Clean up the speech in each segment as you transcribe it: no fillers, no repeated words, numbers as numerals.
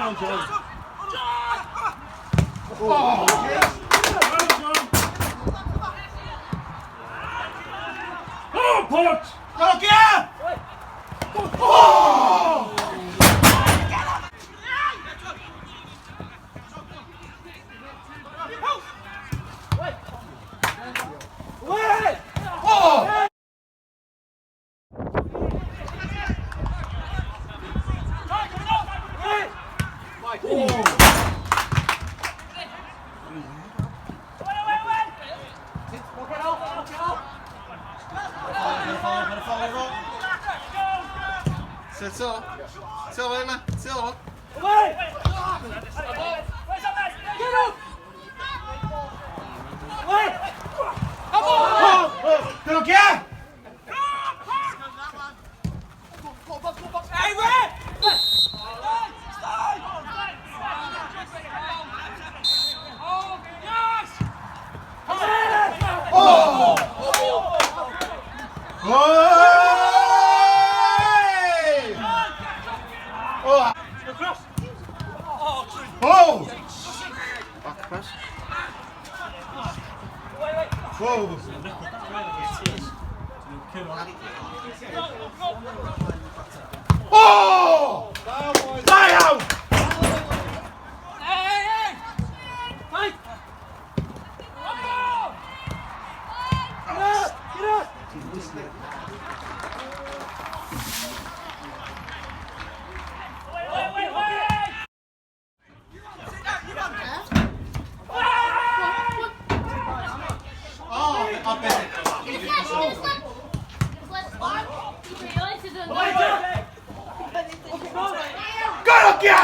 Down, John. Oh. Down, John. Oh, Port! Go, Gia! Oh! Oh! Go, Gia! Oh! Oh! Oh! Back press. Whoa! Oh! Fly out! Hey, hey! Fight! Get up! Get up! Wait, wait, wait! Oh, I bet it. Go, Gia!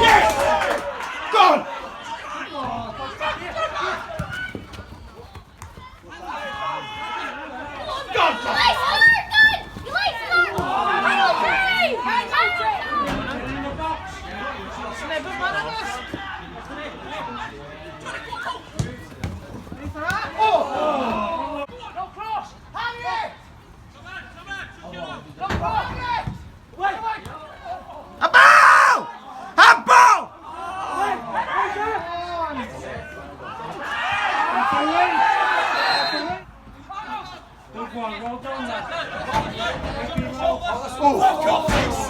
Yes! Go on! Go on, Tom. No cross! No cross! Wait! A ball! A ball! Good one, well done, lad. Oh!